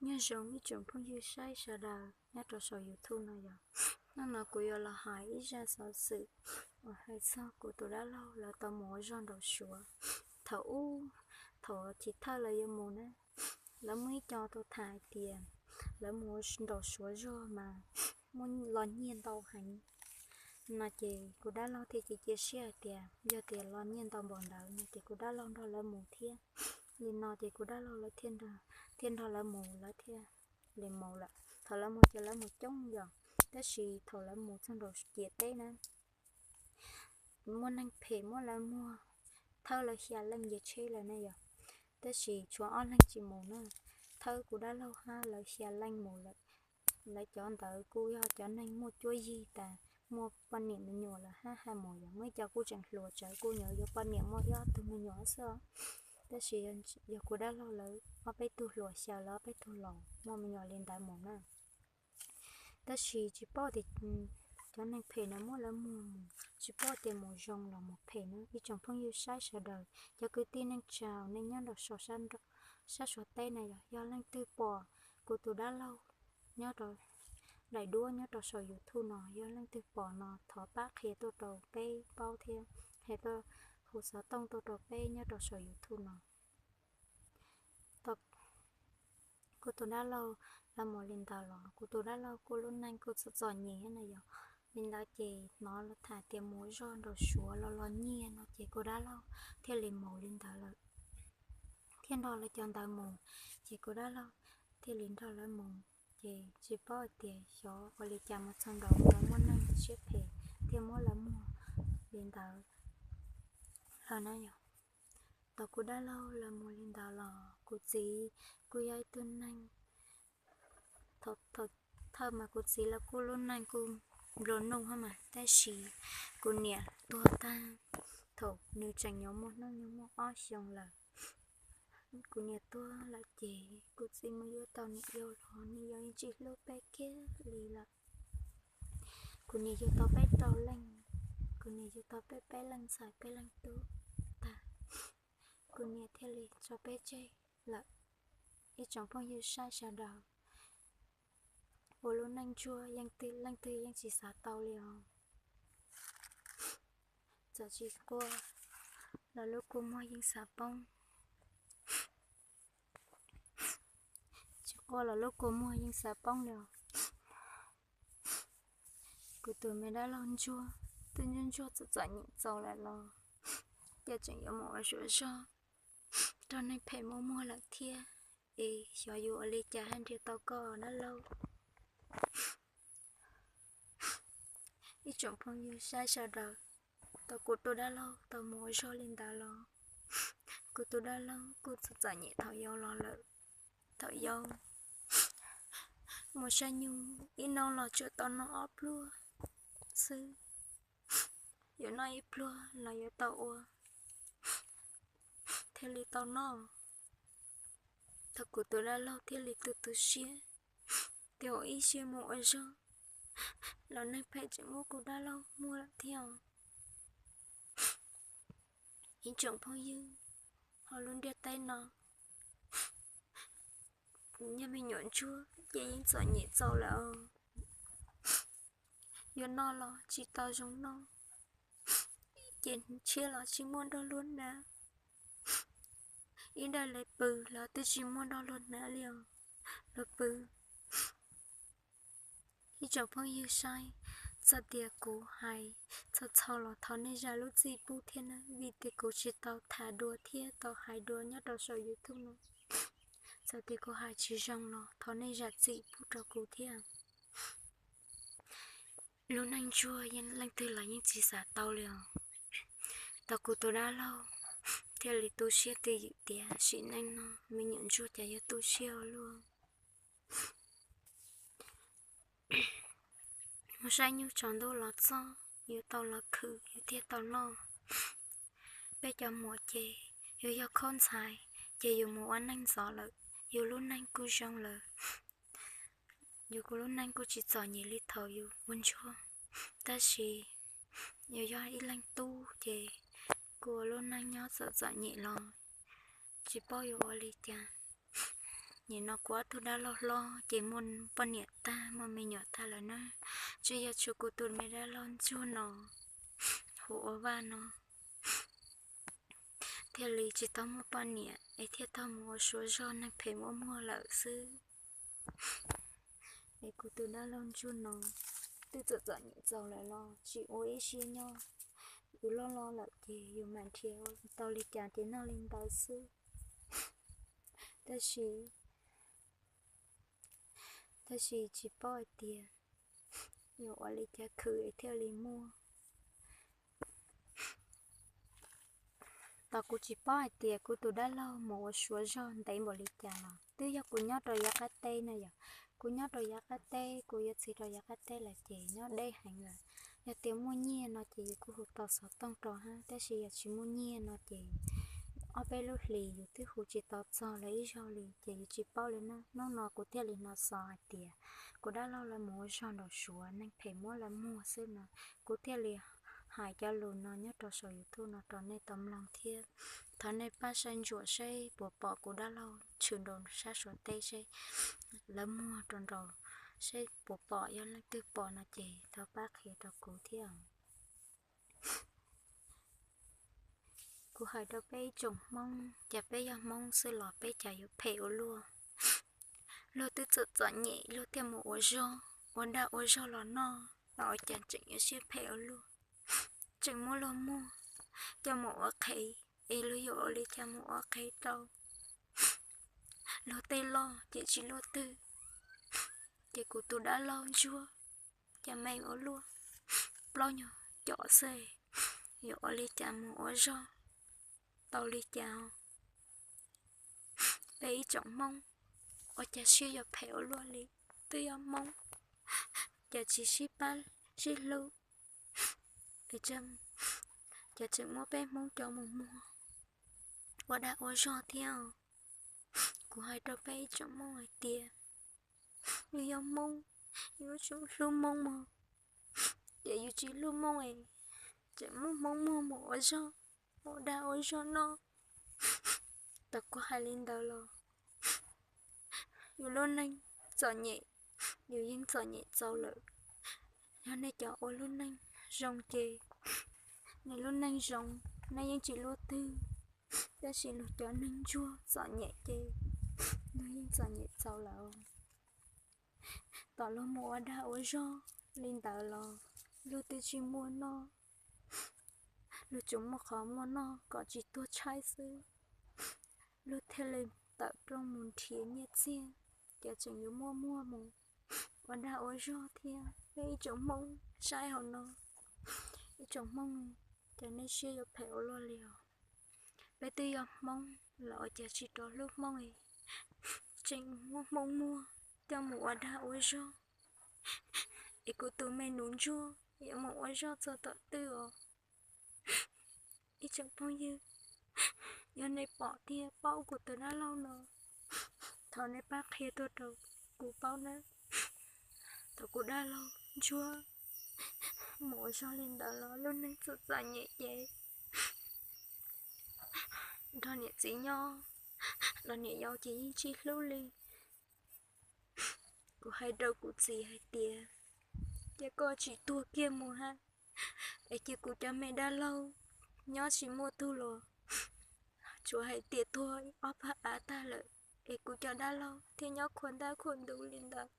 Nyob zoo ib tsoom phooj ywg saib sawv daws nyob rau saum YouTube no yog, hnub no kuv yuav los hais ib zaj xov xwm uas hais txog kuv tus dab laug lawv tau mus ua zog nraum Suav. Thaum ub, thaum chiv thawj lawv yuav mus na, lawv muaj ib co tau tham hais tias lawv mus nraum Suav zog mas muaj los nyiag ntau heev no ces kuv dab laug thiaj cia cia siab hais tias yog tias los nyiag ntau npaum ntawd no ces kuv dab laug nrog lawv mus thiab. Li no ces kuv dab laug lawv thiaj nrog lawv mus, lawv thiaj li mus lawm. Thaum lawv mus ces lawv mus coob yog, tab sis thaum lawv mus txog nraum ciam teb na, muaj neeg phem muab lawv muag, thawb lawv xya leej yawg tsheb lawm na yog, tab sis tshuav ob leeg tsis mus na, thawb kuv dab laug hab lawv xya leej mus lawm. Lawv cov ntawd kuj yog cov neeg muaj cuab yig tas muaj poj niam me nyuam lawm hab hais mus yog, muaj ib co kuj tseem hluas tsawv kuj nyuam yuav poj niam muaj ib ob tug me nyuam xwb. Tab sis yog kuv dab laug lawv ob peb tug hluas xyaw lawv ob peb tug laus muaj me nyuam li ntawd mus na. Tab sis tsis paub tias cov neeg phem na muab lawv muag mus tsis paub tias mus zoo los mus phem na. Ib tsoom phooj ywg saib sawv daws, cov kwv tij neej tsa nej nyob rau sab Suav teb na yog, yog leej twg pom kuv tus dab laug nyob rau daim duab nyob rau saum YouTube no, yog leej twg pom no thov pab qhia tuaj rau peb paub thiab, hais tuaj hu xov tooj tuaj rau peb nyob rau saum YouTube no. Kuv tus dab laug lawv mus li ntawd los kuv tus dab laug kuj lub neej kuj txom txom nyem na yog. Li ntawd ces hnov lawv tham tias mus zog nraum Suav los los nyiag no ces kuv dab laug thiaj li mus li ntawd lawm, thiaj nrog lawv cov ntawd mus. Ces kuv dab laug thiaj li nrog lawv mus, ces tsis paub hais tias xyov ua li cas mus txog nraud lawv muaj neeg siab phem thiaj muab lawv muag li ntawd lawm na yog. Thaum kuv dab laug lawv mus li ntawd los kuv txiv kuj yog ib tug neeg, thaum thawj mas kuv txiv lawv kuj lub neej kuj nplua nuj hab mas, tab sis kuv niam tuag tag thaum nws tseem nyuam muaj hnub nyoog muaj ob xyoos lawm. Kuv niam tuag lawm ces kuv txiv mus yuav tau niam yau los niam yau yeej tsis hlub peb kiag li lawm. Kuv niam yug tau peb rau leej, kuv niam yug tau peb peb leej ntxhais peb leej tub tag, kuv niam thiaj li tso peb tseg lawm. Ib tsoom phooj ywg saib sawv daws, ua lub neej ntsuag yeej leej twg yeej tsis xav tau li os. Txawm tsis quaj los lub kua muag yeej xav poob, tsis quaj los lub kua muag yeej xav poob li os. Kuv tus me dab laug ntsuag, twb ntsuag ntsuag txom txom nyem txaus lawm los cas tseem yuav mus ua Suav zog rau neeg phem muab muag lawm thiab. Es xyov yuav ua li cas hab nrhiav tau koj dab laug. Ib tsoom phooj ywg saib sawv daws, tau kuv tus dab laug tau mus ua zog li ntawd los kuv tus dab laug kuj txom txom nyem thaum yau los lawm. Thaum yau mus saib nyuj ib hnub los tsuas tau noj ob pluag xwb, yuav noj ib pluag los yuav tau ua thiaj li tau noj. Thaum kuv tus dab laug thiaj li tu tu siab, tias ua ib siab mus ua zog los neeg phem tseem muab kuv dab laug muag lawm thiab. Ib tsoom phooj ywg, hauv lub ntiaj teb no, yog me nyuam ntsuag ces yeej txom nyem txaus lawm os. Yuav noj los tsis tau zoo noj, ces tshiab los tsis muaj nrog luag hnav. Ib daim lawv pw los twb tsis muaj nrog luag hnav li os, luag pw. Ib tsoom phooj ywg saib, txawm tias kuv hais txhaum txhaum los thov nej zam lub txim pub thiab na, vim tias kuv tsis tau tham dua thiab tau hais dua nyob rau saum YouTube no. Txawm tias kuv hais tsis zoo los thov nej zam txim pub rau kuv thiab. Lub neej ntsuag yeej leej twg los yeej tsis xav tau li os. Tau kuv tus dab laug thiaj li tu siab twj ywm tias sim neej no me nyuam ntsuag cas yuav tu siab ua luaj. Mus saib nyuj tsaus ntuj los txog, yuav tau los khwv yus thiaj tau noj. Peb cov muam ces yus yog khaub ntxhais ces yus mus ua neej ntxov lawm, yus lub neej kuj zoo lawm. Yus kuj lub neej kuj tsis txom nyem li thaum yus ua ntsuag, tab sis yus yog ib leeg tub ces kuj ua lub neej nyob txom txom nyem los tsis paub yuav ua li cas. Nim no kuv ob tug dab laug hlob ces muaj poj niam tag, muaj me nyuam tag lawm na. Tsuas yog tshuav kuv tus me dab laug ntsuag no hu ua Vaj no thiaj li tsis tau muaj poj niam es thiaj tau mus ua Suav zog neeg phem muaj muag lawm xwb. Es kuv tus dab laug ntsuag no twb txom txom nyem txaus lawm los tsis ua ib siab nyob. Yus loj loj lawm ces yus mam nrhiav tau li cas ces noj li ntawd xwb. Tab sis, tab sis tsis paub hais tias yuav ua li cas khwv es thiaj li muaj. Tos kuv tsis paub hais tias kuv tus dab laug mus ua Suav zog ntev npaum li cas los twb yog kuv nyob rau yav qab teb no yom. Kuv nyob rau yav qab teb, kuv yuav txiv rau yav qab teb lawm ces nyob deb heev lawm. Yog tias muaj nyiaj no ces yus kuj hu tau xov tooj rau hab, tab sis yog tsis muaj nyiaj no ces ob peb lub hlis yus twb hu tsis tau txog lawv ib zaug li ces yus tsis paub li na. Hnub no kuv thiaj li hnov xov hais tias kuv dab laug lawv mus ua zog nraum Suav, neeg phem muab lawv muag xwb no. Kuv thiaj li hais cov lus no nyob rau saum YouTube no rau nej tau mloog thiab. Thov nej pab saib ntsuam saib puas pom kuv dab laug tshwm nraum sab Suav teb seb lawv muag rau nraud, seb puas pom, yog leej twg pom no ces thov pab qhia rau kuv thiab. Kuv hais rau peb ib tsoom Hmoob, cas peb yog Hmoob xwb los peb cas yuav phem ua luaj. Luag twb txom txom nyem luag thiaj mus ua zog, ua dag ua zog los noj, los ua cas tseem yuav siab phem ua luaj. Tseem muab luag muag coj mus ua qhev, es luag yuav ua li cas mus ua qhev rau luag tej loj ces tsis luaj twg. Ces kuv tus dab laug ntsuag cas me ua luaj, plaub nyuag com xwb, yuav ua li cas mus ua zog tau li cas. Peb ib tsoom Hmoob ua cas siab yuav phem ua luaj li. Twb yog Hmoob, cas tsis sib pab sib hlub, cas tseem muab peb Hmoob coj mus muag ua dag ua zog thiab. Kuv hais rau peb ib tsoom Hmoob hais tias, yus yog Hmoob, yus yuav tsum hlub Hmoob mog. Ces yus tsis hlub Hmoob es tseem muab Hmoob muag mus ua zog, ua dag ua zog noj. Tau kuv hais li ntawd los yus lub neej txom nyem, yus yeej txom nyem txaus lawm. Yog nej cov ua lub neej zoo ces nej lub neej zoo, nej yeej tsis luaj twg. Tab sis luag cov neeg ntsuag txom nyem ces luag yeej txom nyem txaus lawm. Tom luag mus ua dag ua zog li ntawd los luag twb tsis muaj noj, luag tsuas muaj qhov muaj noj kom tsis tuag tshaib xwb. Luag thiaj li tawm rooj mus nrhiav nyiaj txiag, ces tseem yuav muaj muag mus ua dag ua zog thiab. Peb ib tsoom Hmoob saib hauv no, ib tsoom Hmoob, cas nej siab yuav phem ua luaj li os. Peb twb yog Hmoob los ua cas tsis rov hlub Hmoob es tseem muab Hmoob muag coj mus ua dag ua zog, es kuv tus me nus ntsuag yuav mus ua zog txog tom twg os. Ib tsoom phooj ywg, yog nej pom thiab paub kuv tus dab laug no, thov nej pab qhia tuaj rau kuv paub nawb. Thaum kuv dab laug ntsuag mus ua zog li ntawd los lub neej txom txom nyem ces nrog niam txiv nyob los niam yau ces yeej tsis hlub li. Kuv hais rau kuv txiv hais tias, cia koj tsis tuag kiag mus hab, es cia kuv cov me dab laug nyob tsis muaj tug los, tsuav hais tias tuag ob pab av tag lawm, es kuv cov dab laug thiaj nyob khuam ntab khuam ntuv li ntawd.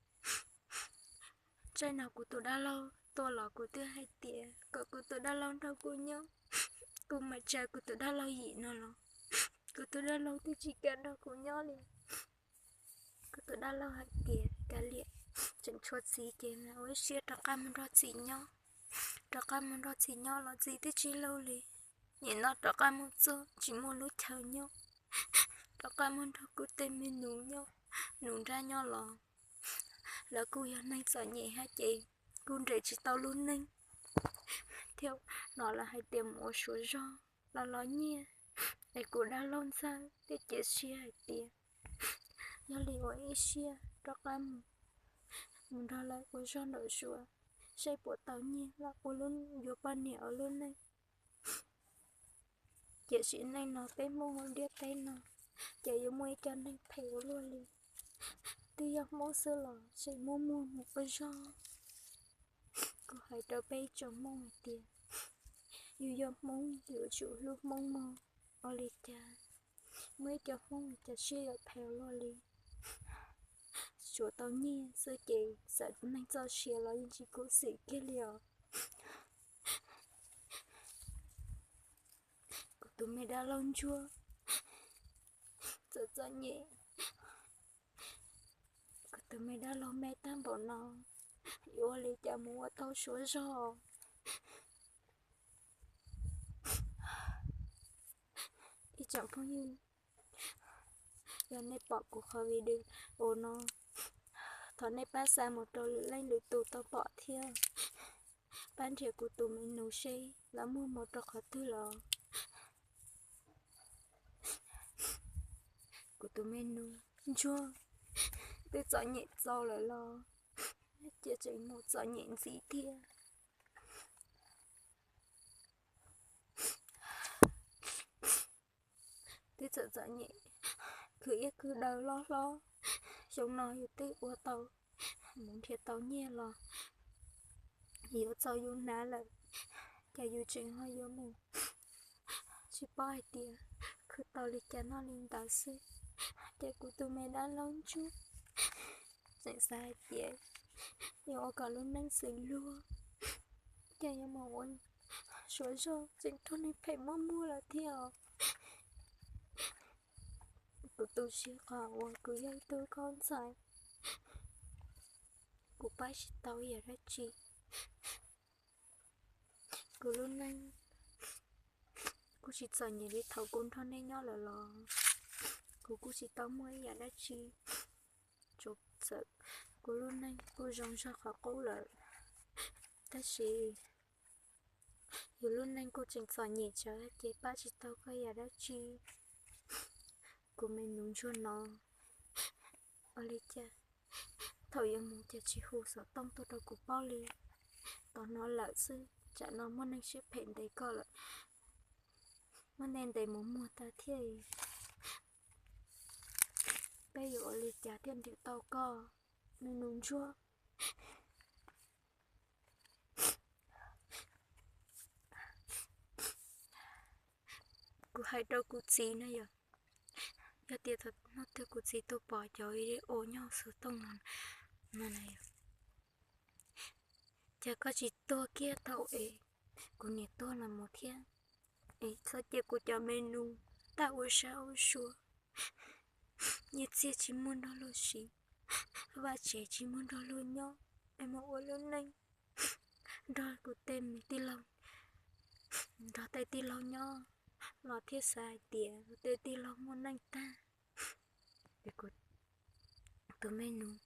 Tsaib no kuv tus dab laug tuaj los kuv twb hais tias kom kuv tus dab laug nrog kuv nyob, kuv mam tsa kuv tus dab laug yim no los kuv tus dab laug twb tsis kam nrog kuv nyob li. Kuv tus dab laug hais tias kav liam, tseem tshuav txiv ces mas ua ib siab rov qab mus nrog txiv nyob. Rov qab mus nrog txiv nyob los txiv twb tsis hlub li. Nim no rov qab mus txog tsis muaj lub chaw nyob, rov qab mus nrog kuv tej me nus nyob, nus nrab nyob los lawv kuj yog neeg txom nyem hab ces kuj nres tsis tau lub neej. Thiab no lawv hais tias mus ua Suav zog los los nyiaj, es kuv dab laug ntxawg thiaj cia siab hais tias yog li ua ib siab rov qab mus, mus nrog lawv ua zog nraum Suav, saib puas tau nyiaj los ua lub, yuav poj niam ua lub neej. Tiam sis neej no peb Hmoob hauv ntiaj teb no ces yuav muaj ib co neeg phem ua luaj li. Twb yog Hmoob xwb los tseem muaj muag mus ua zog. Kuv hais rau peb tsoom Hmoob hais tias, yus yog Hmoob yuav tsum hlub Hmoob mog. Ua li cas muaj ib co Hmoob cas siab yuav phem luaj li. Tsuas tau nyiaj xwb ces txawm neeg txoj sia los yeej tsis khuv xim kiag li os. Kuv tus me dab laug ntsuag, txawm txom nyem, kuv tus me dab laug me tag npaum no, yuav ua li cas mus ua tau suav zog. Ib tsoom phooj ywg, yog nej pom kuv qhov video no, thov nej pab xa mus rau lwm leej lwm tus tau pom thiab. Pab nrhiav kuv tus me nus seb lawv muaj mus rau qhov twg los. Kuv tus me nus ntsuag twb txom nyem txaus lawm los cia tseem mus txom nyem ntxiv thiab. Twb txawm txom nyem, khwv iab khwv daw loj hlob, xyoo no yus twb ua tau, mus nrhiav tau nyiaj los yuav txaus yus hnav lawm, cas yus tseem ho yuav mus tsis paub hais tias khwv tau li cas noj li ntawd xwb. Ces kuv tus me dab laug ntsuag tseem xav hais tias yuav ua kom lub neej xws luag, ces yuav mus ua suav zog tseem raug neeg phem muab muag lawm thiab os. Kuv tu siab qhov uas kuv yog ib tug nkauj ntxhais, kuv pab tsis tau yam dab tsi. Kuv lub neej kuj tsis txom nyem li thaum kuv nrog nej nyob lawm los, kuv kuj tsis tau muaj ib yam dab tsi. Tsuas txawm kuv lub neej kuj zoo zog qhov qub lawm, tab sis yus lub neej kuj tseem txom nyem tsawv ces pab tsis tau koj yam dab tsi. Kuv me nus ntsuag no, ua li cas thaum yuav mus ces tsis hu xov tooj tuaj rau kuv paub li. Tos no lawm xwb, tsam no muaj neeg siab phem ntes koj lawm, muaj neeg ntes mus muag tag thiab. Peb yuav ua li cas thiaj nrhiav tau koj, me nus ntsuag? Kuv hais rau kuv txiv na yom, yog tias thaum no twg kuv txiv tuaj pom cov video nyob xov tooj no, no na yom, cas koj tsis tuag kiag thaum es kuv niam tuag los mus thiab, es txhob cia kuv cov me nus tag ua sab ua sua, nyiaj txiag tsis muaj nrog luag siv, vaj tsev tsis muaj nrog luag nyob, es mus ua lub neej nrog kuv tej me tij laug, nrog tej tij laug nyob los thiaj xav hais tias tej tij laug muaj neej tag, es kuv tus me nus